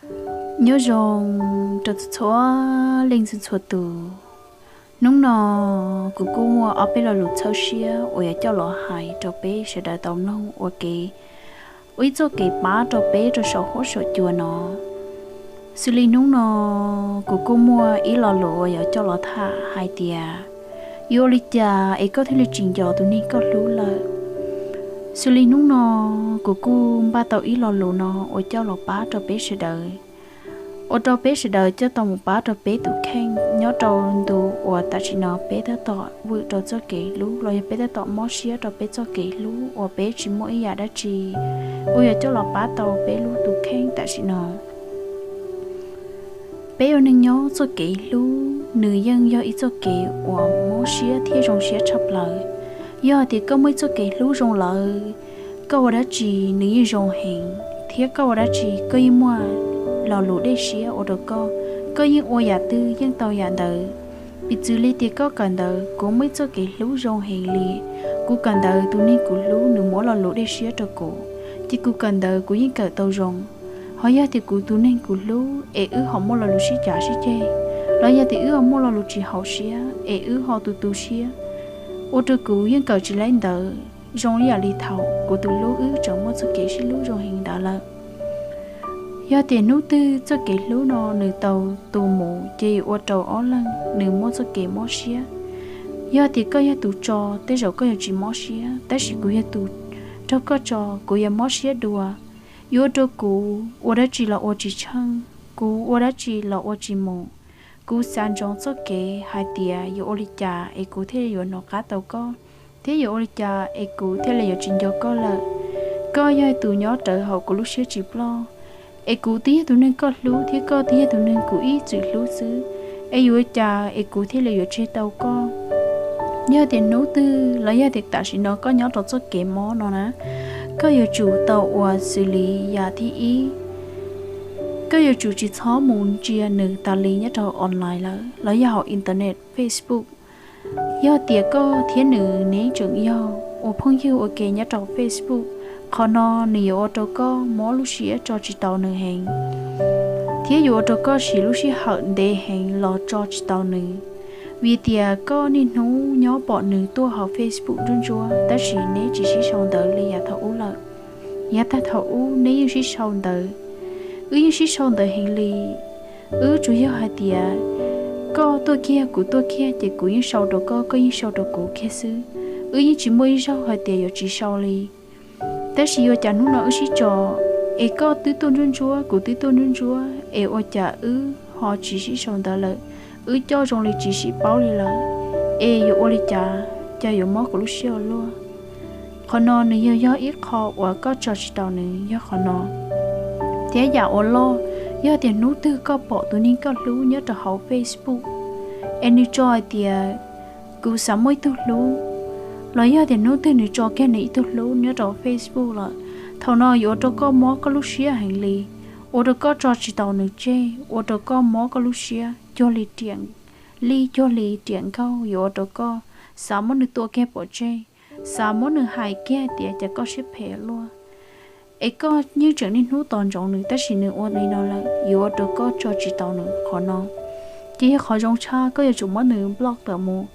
Nyob zoo rau txhua leej txhua tus. Hnub no kuv kuj muaj ob peb lo lus txhawb siab uas yuav coj los hais rau peb sawv daws tau mloog ua ke, ua ib txoj kev pab rau peb rau saum huab saum cua no. Xws li hnub no kuv kuj muaj ib lo lus uas yuav coj los tham hais tias, yuav ua li cas es koj thiaj li tsis nco tus neeg koj hlub lawm? Xws li hnub no kuv kuj npaj tau ib lo lus no uas coj los pab rau peb sawv daws, ua rau peb sawv daws coj tau mus pab rau peb tus kheej nyob rau ntu uas tam sim no peb tab tom vwm rau txoj kev hlub los yog peb tab tom mob siab rau peb txoj kev hlub uas peb tsis muaj ib yam dab tsi uas yuav coj los pab tau peb lub tus kheej tam sim no. Peb ua neej nyob txoj kev hlub nws yeej yog ib txoj kev uas mob siab thiab zoo siab tshaj plaws. Yog hais tias koj muaj ib txoj kev hlub zoo lawm, koj ua dab tsi nws yeej zoo heev, thiab koj ua dab tsi koj yeej muaj lo lus dej siab ua rau koj, koj yeej ua yam twg yeej tau yam ntawd. Piv txwv li tias koj kawm ntawv, kuv muaj ib txoj kev hlub zoo heev li, kuv kawm ntawv tus neeg kuv hlub nws muab lo lus dej siab rau kuv, ces kuv kawm ntawv kuv yeej kawm tau zoo. Ho yog tias kuv tus neeg kuv hlub es wb ho muaj lo lus sib cav sib ceg, los yog tias wb ho muaj lo lus tsis haum siab es wb ho tu tu siab, ua rau kuv yeej kawm tsis laib ntawv zoo ib yam li thaum kuv tus hlub wb tseem muaj txoj kev sib hlub zoo heev ntawd lawm. Yog tias hnub twg txoj kev hlub no nws tau tu mus ces yuav ua rau ob leeg nws muaj txoj kev mob siab. Yog tias koj yog tus tso, tej zaum koj yuav tsis mob siab, tab sis kuv yog tus raug koj tso, kuv yuav mob siab dua. Yuav ua rau kuv ua dab tsi los ua tsis tsheej, kuv ua dab tsi los ua tsis mus. Kuv xav ntsoov txoj kev hais tias yuav ua li cas es kuv thiaj yuav hnov qab tau koj, thiab yuav ua li cas es kuv thiaj li yuav tsis nco koj lawm. Koj yog tus nyob rawv hauv kuv lub siab tsis ploj, es kuv twb yog tus neeg koj hlub thiab koj twb yog tus neeg kuv ib txwm hlub xwb, es yuav ua cas es kuv thiaj li yuav tseg tau koj? Yog tias hnub twg los yog tias tam sim no koj nyob rau txoj kev mob no na, koj yuav tsum tau ua xws li yam thib ib, koj yuav tsum tsis txhob mus ntsia nws tas li nyob rau online lawm los yog hauv internet, Facebook. Yog tias koj thiab nws neb tseem yog ua phooj ywg ua ke nyob rau Facebook, qhov no nws yuav ua rau koj mob lub siab tso tsis tau nws heev, thiab yuav ua rau koj siv lub sij hawm ntev heev los tso tsis tau nws. Vim tias koj niaj hnub nyob pom nws tuaj hauv Facebook ntsuab ntsuab, tab sis neb tsis sib sau ntawv li yav thaum ub lawm. Yav tag thaum ub neb yeej sib sau ntawv, wb yeej sib sau ntawv heev li. Wb tsuas yog hais tias koj tuaj kiag kuv tuaj kiag ces kuv yeej sau rau koj, koj yeej sau rau kuv kiag xwb. Wb yeej tsis muaj ib zaug hais tias yuav tsis sau li. Tab sis yuav cas hnub no wb sib tso, es koj twb tuaj ntsuab ntsuab, kuv twb tuaj ntsuab ntsuab, es ua cas wb ho tsis sib sau ntawv lawm? Wb coj zoo li tsis sib paub li lawm, es yuav ua li cas, cas yuav mob kuv lub siab ua luaj? Qhov no nws yog, yog ib qho uas koj tso tsis tau nws yog qhov no. Thiab yam ua loj, yog tias hnub twg koj pom tus neeg koj hlub nyob rau hauv Facebook, es nws tso hais tias kuv xav muaj ib tug hlub, los yog tias hnub twg nws tso kiag nws ib tug hlub nyob rau Facebook lawm, thaum no yuav ua rau koj mob koj lub siab heev li, ua rau koj tso tsis tau nws tseg, ua rau koj mob koj lub siab cuag li riam lij cuag li riam nkauj, yuav ua rau koj xav muab nws tua kiag pov tseg, xav muab nws hais kiag tias cas koj siab phem luaj. Es koj yeej tseem niaj hnub tos ntsoov nws tab sis nws ua li no lawm, yuav ua rau koj tso tsis tau nws qhov no. Ces yog qhov zoo tshaj koj yuav tsum muab nws block tawm mus.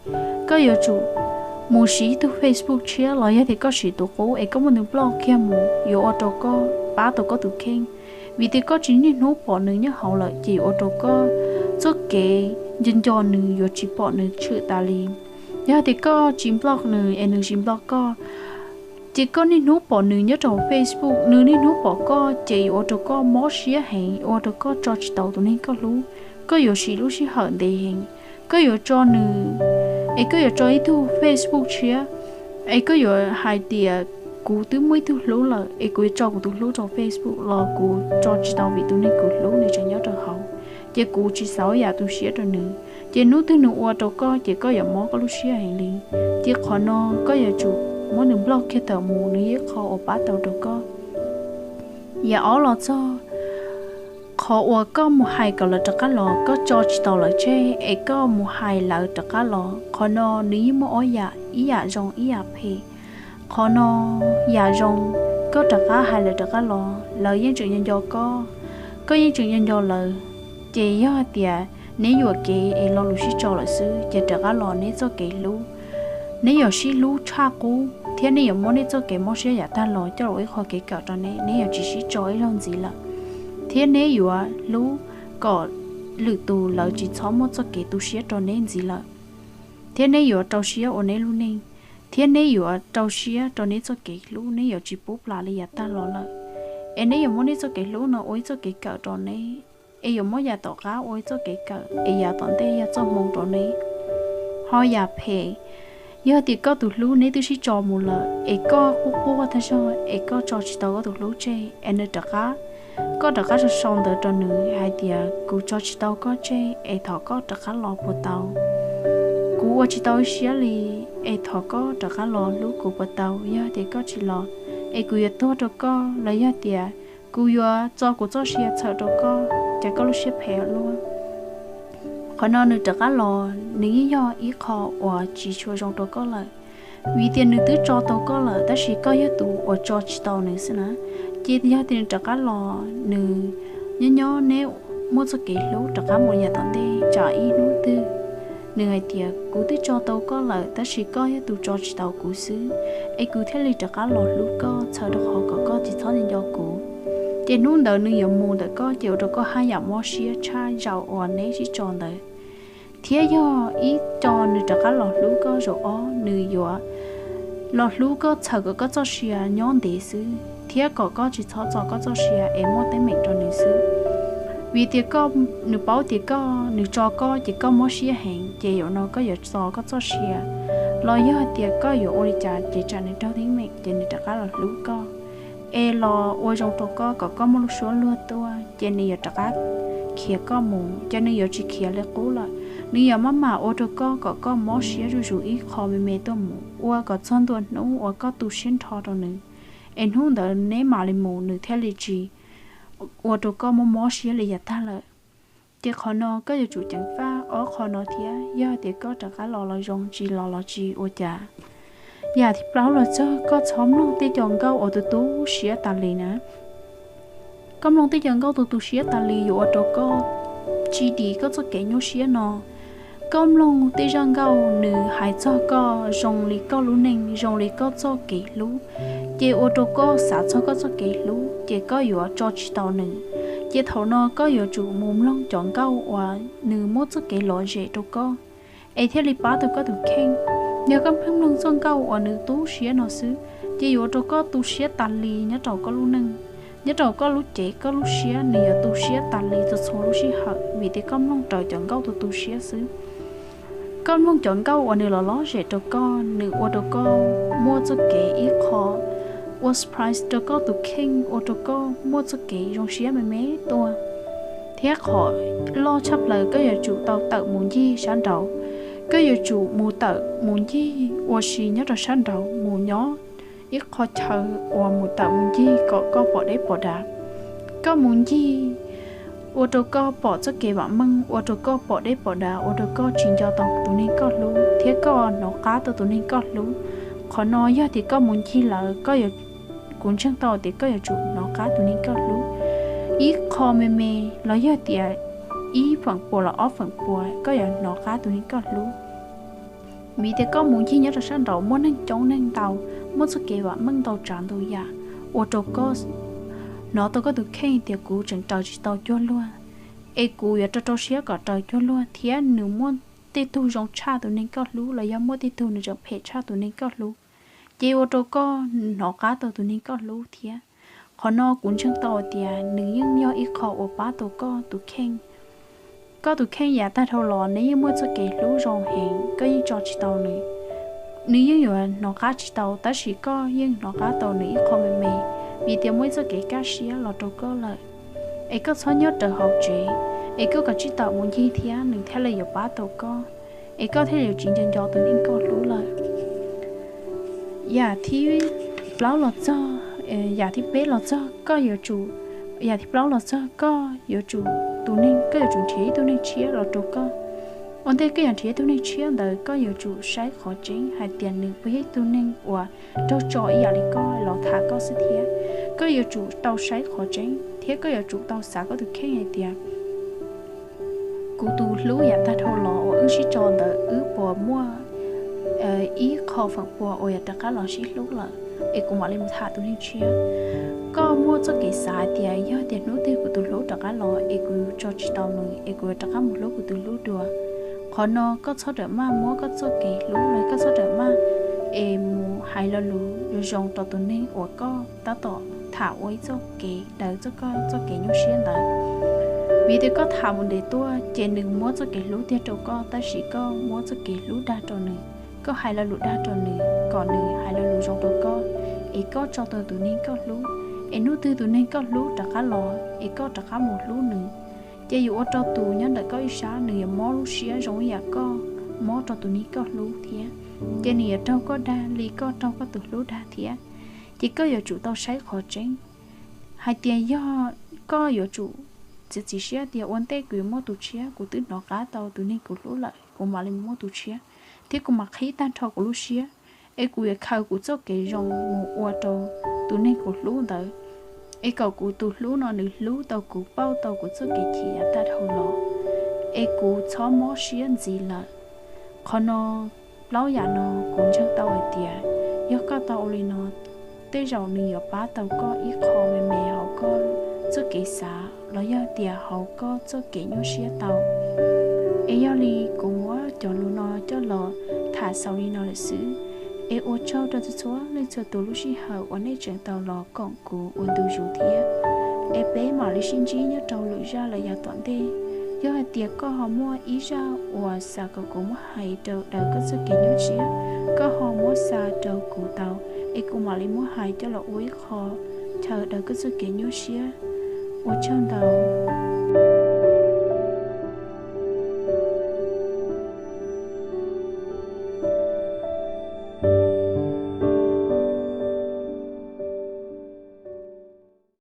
Koj yuav tsum mus siv ib tug Facebook tshiab los yog tias koj siv tus qub es koj muab nws block kiag mus yuav ua rau koj pab tau koj tus kheej. Vim tias koj tsis niaj hnub pom nws nyob hauv lawm ces yuav ua rau koj txoj kev nco nco nws yuav tsis pom nws tshwm tas li. Yog tias koj tsis block nws es nws tsis block koj, ces koj niaj hnub pom nws nyob rau Facebook, nws niaj hnub pom koj ces yuav ua rau koj mob siab heev, ua rau koj tso tsis tau tus neeg koj hlub. Koj yuav siv lub sij hawm ntev heev, koj yuav tso nws, es koj yuav tso ib tug Facebook tshiab, es koj yuav hais tias kuv twb muaj ib tug hlub lawm es kuv yuav tso kuv tus hlub rau Facebook los kuv tso tsis tau vim tus neeg kuv hlub nws tseem nyob rau hauv, ces kuv tsis xav ua yam tu siab rau nws. Ces hnub twg nws ua rau koj ces koj yuav mob koj lub siab heev li. Ces qhov no koj yuav tsum muab nws block kiag tawm mus, nws yog ib qho uas pab tau rau koj. Yam ob los txog qhov uas koj mus hais kom lawv rov qab los, koj tso tsis tau lawv tseg es koj mus hais lawv rov qab los, qhov no nws yeej muaj ob yam, ib yam zoo ib yam phem. Qhov no yam zoo, koj rov qab hais lawv rov qab los, lawv yeej tseem nco nco koj, Koj yeej tseem nco nco lawv, ces yog hais tias neb yuam kev es lo lus sib tso lawm xwb, ces rov qab los neb txoj kev hlub, neb yuav sib hlub tshaj qub thiab neb yuav muab neb txoj kev mob siab yav tag los coj los ua ib qho kev kawm rau neb, neb yuav tsis sib tso ib zaug ntxiv lawm, thiab neb yuav hlub kom lwm tus lawv tsis txhob muaj txoj kev tu siab rau neb ntxiv lawm, thiab neb yuav rau siab ua neb lub neej, thiab neb yuav rau siab rau neb txoj kev hlub, neb yuav tsis pub plam li yav tag los lawm. Es neb yuav muab neb txoj kev hlub no ua ib txoj kev kawm rau neb, es yuav muab yav tom qab ua ib txoj kev kawm, es yav tom ntej yog txoj hmoo rau neb. Ho yam phem, yog tias koj tus hlub neb twb sib tso mus lawm, es koj quaj quaj tag zog, es koj tso tsis tau koj tus hlub tseg, es nws rov qab, koj rov qab sau sau ntawv rau nws hais tias kuv tso tsis tau koj tseg, es thov koj rov qab los puas tau. Kuv ua tsis tau siab li, es thov koj rov qab los hlub kuv puas tau. Yog tias koj tsis los, es kuv yuav tuag rau koj, los yog tias kuv yuav txo kuv txoj sia txhawm rau koj, cas koj lub siab phem luaj. Qhov no nws rov qab los nws yeej yog ib qho uas tsis tshua zoo rau koj lawm, vim tias nws twb tso tau koj lawm, tab sis koj yog tus uas tso tsis tau nws xwb na. Ces yog tias nws rov qab los, nws nyob nyob neb muaj txoj kev hlub rov qab mus yav tom ntej, tsam ib hnub twg nws hais tias kuv twb tso tau koj lawm, tab sis koj yog tus tso tsis tau kuv xwb, es kuv thiaj li rov qab los hlub koj, txhawm rau qhov kom koj tsis txhob nco nco kuv. Ces hnub ntawd nws yuav mus ntawm koj, ces ua rau koj haj yam mob siab tshaj zaum uas neb sib tso ntawd. Thiab yog ib co nws rov qab los hlub koj zaum ob, nws yuav los hlub koj txhawm kom koj txoj sia nyob ntev xwb, thiab kom koj tsis txhob txo koj txoj sia es muaj teeb meem rau nws xwb. Vim tias koj, nws paub tias koj, nws tso koj ces koj mob siab heev, ces zaum no koj yuav txo koj txoj sia, los yog hais tias koj yuav ua li cas ces tsam nws raug teeb meem ces nws rov qab los hlub koj, es los ua zoo rau koj kom koj muaj lub suab luag tuaj, ces nws yuav rov qab khiav koj mus, ces nws yuav tsis khiav li qub lawm. Nws yuav maj mam ua rau koj kom koj mob siab zuj zus ib qho me me tuaj mus, ua kom txog ntua hnub uas koj tu siab nrho rau nws, es hnub ntawd neb mam li mus, nws thiaj li tsis ua rau koj mob mob siab li yav tag lawm. Ces qhov no koj yuav tsum ceev faj ob qho no thiab. Yog tias koj rov qab los los zoo, tsis los los tsis ua cas. Yam thib plaub los txog koj txhob mloog tej co nkauj uas tu tu siab tas li na. Koj mloog tej co nkauj tu tu siab tas li yuav ua rau koj tsis dim koj txoj kev nyuaj siab no. Koj mloog tej zaj nkauj nws hais txog koj zoo li koj lub neej, zoo li koj txoj kev hlub, ces ua rau koj xav txog koj txoj kev hlub, ces koj yuav tso tsis tau nws. Ces thaum no koj yuav tsum mus mloog cov nkauj uas nws muab txoj kev lom zem rau koj, es thiaj li pab tau koj tus kheej. Yog koj pheej mloog txoj nkauj uas nws tu siab no xwb, ces yuav ua rau koj tu siab tas li nyob rau koj lub neej, nyob rau koj lub cev koj lub siab, nws yuav tu siab tas li txhua txhua lub sij hawm vim tias koj mloog raws cov nkauj tu tu siab xwb. Koj mloog cov nkauj uas nws lom lom zem rau koj, nws ua rau koj muaj txoj kev ib qho ua surprise rau koj tus kheej, ua rau koj muaj txoj kev zoo siab me me tuaj. Thiab qhov loj tshaj plaws koj yuav tsum tau tawm mus ncig sab nraud. Koj yuav tsum mus tawm mus ncig ua si nyob rau sab nraud, mus nyob ib qho chaw uas mus tawm mus ncig kom koj pom deb pom dav. Koj mus ncig ua rau koj pom txoj kev vam meej, ua rau koj pom deb pom dav, ua rau koj tsis nco tau tus neeg koj hlub, thiab koj hnov qab tau tus neeg koj hlub. Qhov no yog tias koj mus ncig lawm, koj yuav, kuv ntseeg tau tias koj yuav tsum hnov qab tus neeg koj hlub ib qho me me, los yog tias ib feem pua los ob feem pua, koj yuav hnov qab tus neeg koj hlub. Vim tias koj mus ncig nyob rau sab nraud muaj neeg coob neeg ntau, muaj txoj kev vam meej ntau tsav ntau yam, ua rau koj hnov tau koj tus kheej tias kuv tseem raws tsis tau cuag luag, es kuv yuav rau rau siab kom raws cuag luag, thiab nws muaj tej tug zoo tshaj tus neeg koj hlub los yog muaj tej tug nws tseem phem tshaj tus neeg koj hlub, ces ua rau koj hnov qab tau tus neeg koj hlub thiab. Qhov no kuv ntseeg tau tias nws yeej yog ib qho uas pab tau koj tus kheej. Koj tus kheej yav tag dhau los nws yeej muaj txoj kev hlub zoo heev, koj yeej tso tsis tau nws. Nws yeej yuav hnov qab tsis tau, tab sis koj yeej hnov qab tau nws ib qho me me, vim tias muaj ib txoj kev kaj siab los rau koj lawm. Es koj txhob nyob rawv hauv tsev, es koj kav tsij tawm mus ncig thiab nws thiaj li yuav pab tau koj, es koj thiaj li yuav tsis nco nco tus neeg koj hlub lawm. Yam thib plaub los txog, yam thib peb los txog koj yuav tsum, yam thib plaub los txog koj yuav tsum, tus neeg, koj yuav tsum nrhiav ib tug neeg tshiab los rau koj. Ua ntej koj yuav nrhiav ib tug neeg tshiab ntawd koj yuav tsum saib qhov tseeb hais tias nws puas yog ib tug neeg uas raug tso ib yam li koj los tham koj xwb thiab. Koj yuav tsum tau saib qhov tseeb Thiab koj yuav tsum tau xav koj tus kheej hais tias, kuv tus hlub yav tag dhau los uas wb sib tso ntawd wb puas muaj ib qho feem pua uas yuav rov qab los sib hlub lawm, es kuv mam li mus tham tus neeg tshiab. Koj muaj txoj kev xav hais tias yog tias hnub twg kuv tus hlub rov qab los es kuv tso tsis tau nws es kuv yuav rov qab mus hlub kuv tus hlub dua. Qhov no koj txhob rawm maj muab koj txoj kev hlub los koj txhob rawm maj es mus hais lo lus zoo rau tus neeg uas koj tab tom tham ua ib txoj kev daws txoj koj txoj kev nyuaj siab ntawd. Vim tias koj tham mus ntev tuaj ces nws muab txoj kev hlub tiag rau koj tab sis koj muab txoj kev hlub dag rau nws, koj hais lo lus dag rau nws kom nws hais lo lus zoo rau koj, es koj tso tau tus neeg koj hlub, es hnub twg tus neeg koj hlub rov qab los es koj rov qab mus hlub nws, ces yuav ua rau tus nyob ntawm koj ib sab nws yuav mob lub siab zoo ib yam koj mob rau tus neeg koj hlub thiab, ces nws yuav raug koj dag li koj raug koj tus hlub dag thiab. Ces koj yuav tsum tau saib qhov tseeb hais tias yog koj yuav tsum txiav txim siab tias ua ntej kuv yuav muaj tus tshiab, kuv twb hnov qab tau tus neeg kuv hlub lawm kuv mam li muaj tus tshiab, thiab kuv mam qhib tag nrho kuv lub siab es kuv yuav khaws kuv txoj kev zoo mus ua rau tus neeg kuv hlub ntawd, es kom kuv tus hlub no nws hlub tau kuv pauj tau kuv txoj kev chim yav tag dhau los, es kuv txhob mob siab ntxiv lawm. Qhov no, plaub yam no kuv ntseeg tau hais tias yog koj tau ua li no, tej zaum nws yuav pab tau koj ib qho me me hauv koj txoj kev xav los yog tias hauv koj txoj kev nyuaj siab tau. Es yog li kuv muab cov lus no coj los tham xaus li no lawm xwb. Es ua tsaug rau txhua txhua leej txhua tus lub sij hawm uas nej tseem tau los koom kuv ua ntu zus thiab. Es peb mam li sib ntsib nyob rau lwm zaj lawm yav tom ntej. Yog hais tias koj ho muaj ib zaj uas xav kom kuv muab hais rau daws koj txoj kev nyuaj siab, koj ho muab xa rau kuv tau, es kuv mam li muab hais coj los ua ib qho chaw daws koj txoj kev nyuaj siab. Ua tsaug ntau.